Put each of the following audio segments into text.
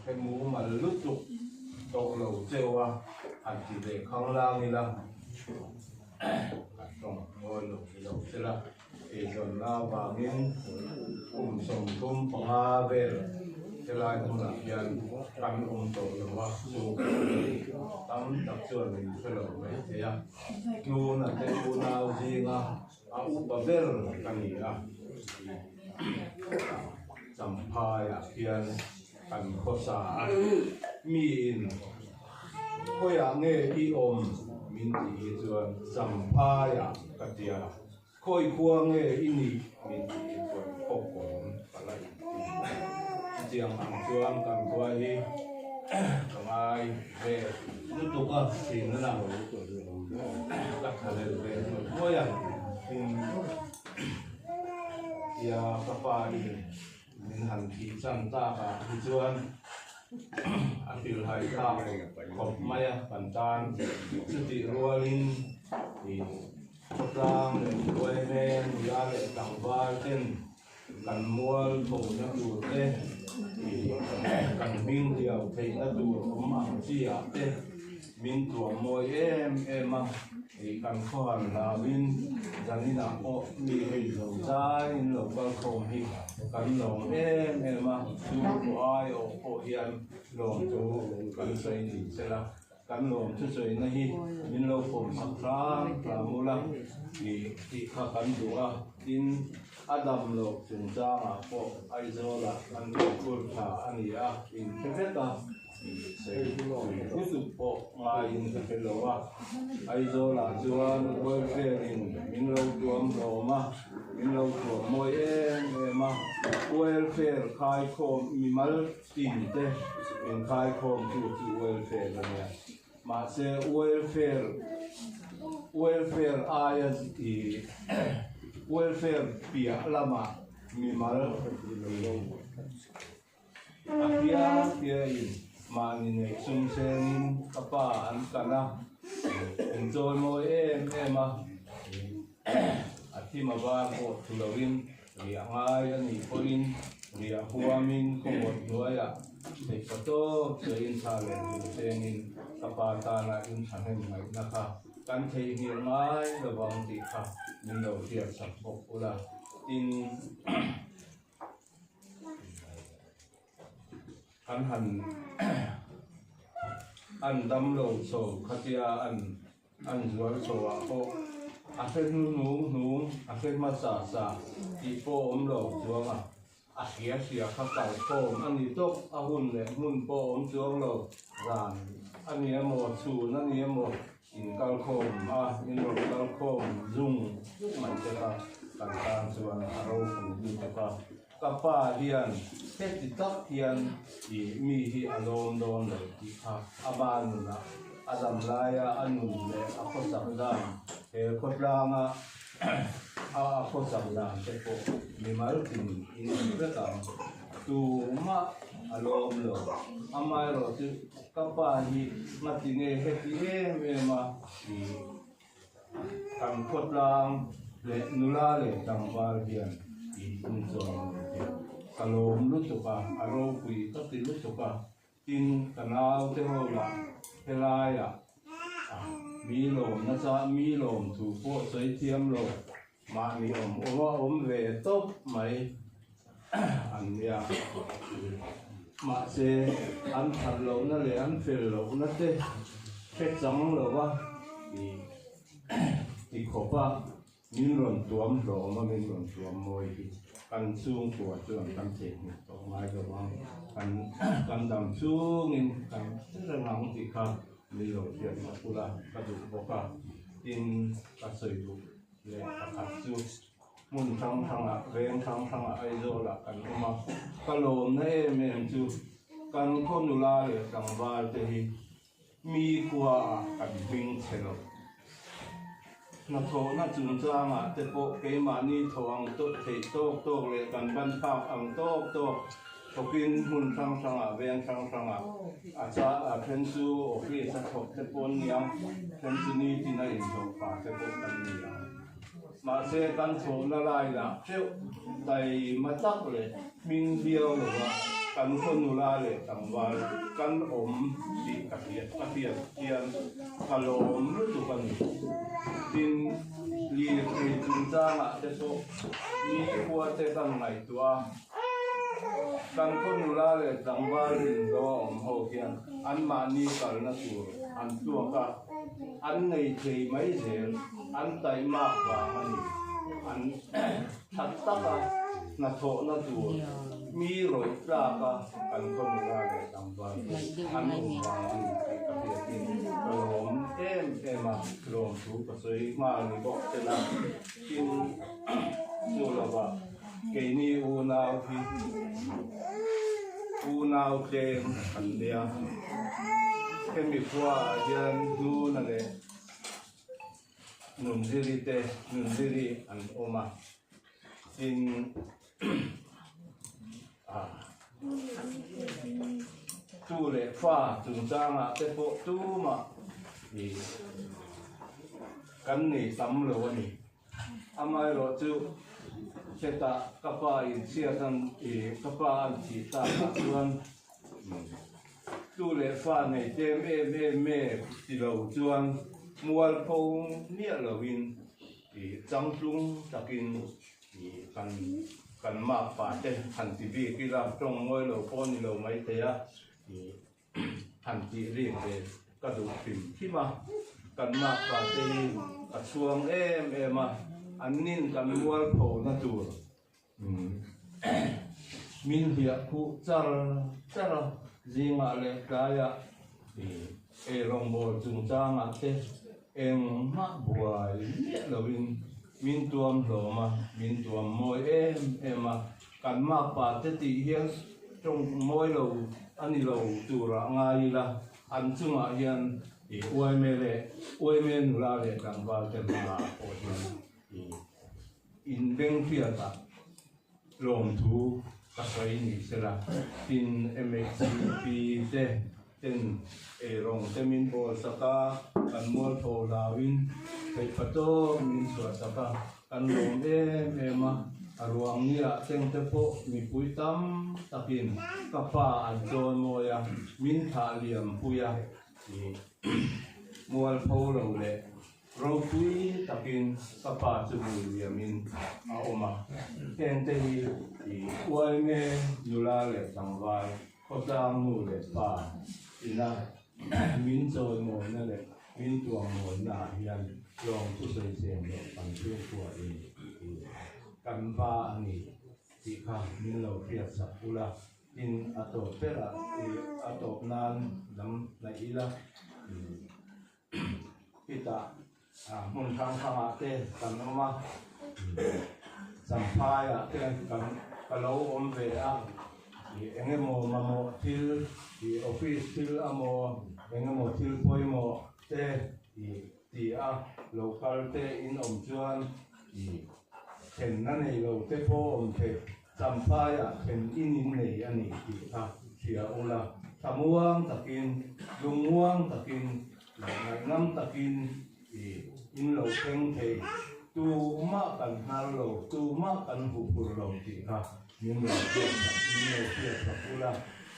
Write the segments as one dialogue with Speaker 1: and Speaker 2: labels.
Speaker 1: hre mumal lutuk tawh lo cheu a, han ti ve khanglang ila ka tawng ngawi lo ni lo sela. Eizawnna avangin kum 35 vel helai hmunah hian kan awm tawh lo a, chu tam tak chuan min hre lo mai thei a. Tuna te unau zinga a upa ber ka ni a, Champhaiah hian kan khawsa a, miin khawiah nge i awm min tih hi chuan Champhaiah ka tia. Khawi khua nge i nih min tih hi chuan khawkawm ka la inti. Chutiang ang chuan kan khua hi ka ngai ve lutuk a, thin a na ka tha leh ve hnuai hnuai a, tin tia ka pa in min han thih chan tak ah hi chuan a hrilhhai thlak khawp mai a kan tan chutih rualin ih. Khawtlang leh Huaime nula leh tlangval ten kan mual thona tur te ih kan hming hliau theihna tur awm ang chi ah te min tuam mawi em em a, ih kan khawhar hlauin zaninah pawh mi hei zo zai in lo kal khawm hi kan lawm em em a, chu pawh aiawh pawh hian lawmthu kan sawi ni sela. Kan lawm thusawiina hi min lo pawm sak hram hram ula tih tih kha kan duh a, tin a dam loh chungchangah pawh Aizawlah kan inkhur tha a ni a, inhre vek a, sawi lutuk pawh ngaiin ka hre lo a, Aizawlah chuan welfare in min lo tuam hlawm a, min lo tuam mawi em em a, welfare khaikhawm mimal Team te inkhaikhawm chu chu welfare a nia. Mahse welfare welfare aia i welfare piah lamah mimal a hial piahin mahni neih sum sengin ka pa an kan a, inchawi mawi em em a, a thim a var pawh thu loin Riah ngai a nih pawhin riah huamin khawngawt hnuaiah theihpa tawp sawiin thla leh tur chengin ka pa tana in thahnem ngaihna kha kan theihnghilh ngai lovang tih kha min lo hriatsak bawk ula. Tin, kan han an damlo chho khatia an An zual chhoah pawh a hre hnu hnung hnung, a hre hmasa sa tih pawh awm lo chuang a, a hria hria kha kalkhawm a ni tawp, a hun leh hmun pawh awm chuang lo, zan a ni emaw, chhun a ni emaw, in kalkhawm a, in rawn kalkhawm zung zung mai te kha kan tan chuan a ropui lutuk a, ka pa hian heti tak hian ih mi hi a lawm dawn lo tih kha a ban nunah A dam laia a nun leh a khawsak dan, he khawtlanga a a khawsak dan te pawh mimal tin in awm vek ang. Tumah a lawm lo. Amaherawh chu ka pa hi ngati nge heti em em a tih kan khawtlang leh nula leh tlangval hian tih inchawm lo hi ka lawm lutuk a, a ropui ka ti lutuk a. Tin, ka naute ho lah helaiah mi lawm nasa, mi lawm thu pawh sawi thiam lo, mahni awm awm a awm ve tawp mai an nia. Mahse, an that lohna leh an fel lohna te hre chang lova ti khawp a. Min rawn tuam hlawm a, min rawn tuam mawi hi kan chhungkua chuan kan theihnghilh tawh ngai lo ang, kan kan dam chungin kan hre reng ang tih kha min lo hriat sak ula ka duh bawk a, tin ka sawi duh leh pakhat chu hmun hrang hrangah veng hrang hrangah Aizawlah kan awm a, ka lawmna em em chu kan khaw nula leh tlangval te hi Mi khuaah kan hming chhe lo. Hnathawhna chungchangah te pawh keimahni thaw ang theih tawk tawk leh kan ban phak ang tawk tawk thawkin hmun hrang hrangah veng hrang hrangah a cha a then chu office a thawk te pawh an ni ang, then chu nitin a inhlawh pah te pawh kan ni ang. Mahse kan thawhna lai lah theuh taima tak leh hming viau lova. kan khaw nula leh tlangval kan awm tih ka hriat ka hriat hian ka lawm lutuk a ni. Tin, lirthei chungchangah te pawh mi khua te kan ngaihtuah a, kan khaw nula leh tlangval rinlo a awm ho hian anmahni kalna tur an tuak a, an nei thei mai zel, an taihmak vang a ni. An that tak a, hnathawhna tur mi rawih tlak a kan khaw nula leh tlangval te an awm vang a ni tih ka hriatin ka lawm em em a, lawmthu ka sawi nghal ni bawk che la, tin chu lovah keini unau hi unau tlem kan nia, hemi khuaah hian hnuna leh Nunziri te Nunziri an awm a, tin tu leh fa chungchangah te pawh tumah ih kan nei tam lo a ni. Amaherawhchu hetah ka pa inchhiat an ih ka pa an thih takah chuan Tu leh fa nei tlem em em e ti lo chuan mualpho miah loin ih changtlung takin ih kan kan mak pah te han ti bik ila tawng mawi lo pawh ni lo maithei a ih han tih rik ve ka duh hrim hrim a kan mak pah te hi ka chhuang em em a an nin kan mualpho na tur Min hliah khuh char char a, zingah leh tlaiah eirawngbawl chungchangah te engmah buai miah loin min tuam hlawm a, min tuam mawi em em a, kan makpa te tih hian tawng mawi lo a ni lo turah ngai ila an chungah hian uaime leh uaime nula leh tlangval te hmaah pawh hian In bengfiatah lawmthu ka sawi ni sela, tin MHCP te ten eirawng te min bawl sak a, kan mualpho hlauin theihpa tawp min chhuah sak a, kan lawm em em a, a ruang nia teng te pawh mipui tam takin ka pa an chawimawi a, min thlah liam pui a, mualpho lo leh Ropui takin ka pa chu vui liamin a awm a, hengte hi i uaime nula leh tlangval, khawtlang nu leh pa ina min chawimawina leh min tuammawina ah hian lawmthu sawisem loh kan chhungkua in i kan va a ni tih kha min lo hriatsak ula, tin a tawp berah i a tawp nan lam hnaih ila. Pitah hmun hrang hrangah te kan awm a, Champhaiah te kan ka lo awm ve a, ih eng emaw mamawh thil ih office thil amaw eng emaw thil pawimawh te ih ti a lo kal te in awm chuan ih thlenna nei lo te pawh awm thei. Champhaiah thlen in in nei a ni tih kha hria ula, thlamuang takin, lungmuang takin leh ngaihnam takin i in lo thleng thei. Tumah kan hnar lo, tumah kan huh phur lo tih kha min lo hriat sak, min lo hriat sak ula,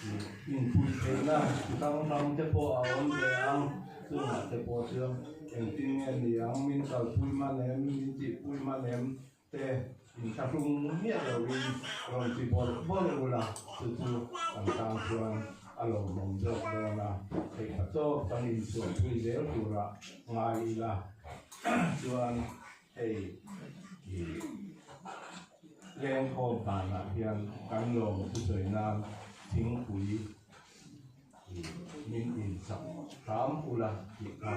Speaker 1: i inpui theihna chi hrang hrang te pawh a awm ve ang, chungah te pawh chuan engtin nge ni ang, min kalpui man em, min tihpui man em, Te inthlahrung miah loin rawn ti bawlh bawlh ula, chu chu kan tan chuan a lawmawm zawk dawn a, theihpa tawk kan inchhuahpui zel tura ngai ila chuan hei i lengkhawm danah hian kan lawm thusawi nan thingpui Min insak hram ula tih kha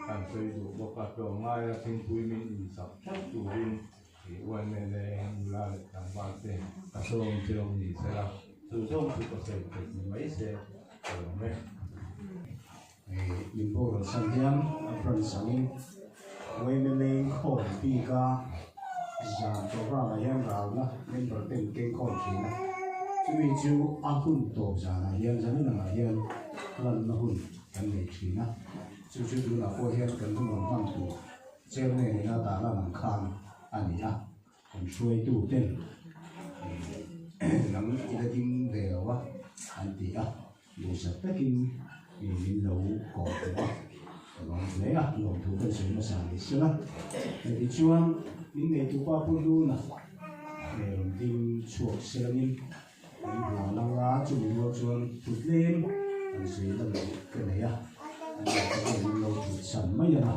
Speaker 1: kan sawi duh bawk a, tlawmngaia thingpui min insak theuh turin UMLA nula leh tlangval te ka sawm cheu ni sela, chu zawng chu ka sawi theih ni mai se ka lawm e.
Speaker 2: Min boral san hian a branch angin UMLA khawm bika zan program ah hian ralna member ten keng khawm thin a, chumi chu a hun tawp zanah hian zanin angah hian lanna hun kan nei thin a, chu chu tunah pawh hian kan hun rawn hman tur chairman ina dah lan ang khan a ni a, kan hruaitu ten. Nang i la ding ve lo a, an ti a. Duhsak takin min lo kawh duh a, ka lawm hle a, lawmthu kan sawi hmasa ni sela. Tichuan, min neitu pa Pu Luna rawn ding chhuak selangin min hlan ang a, chumi rual chuan thu tlem an sawi la loh ka nei a, an lo te pawh min lo thut san mai ang a.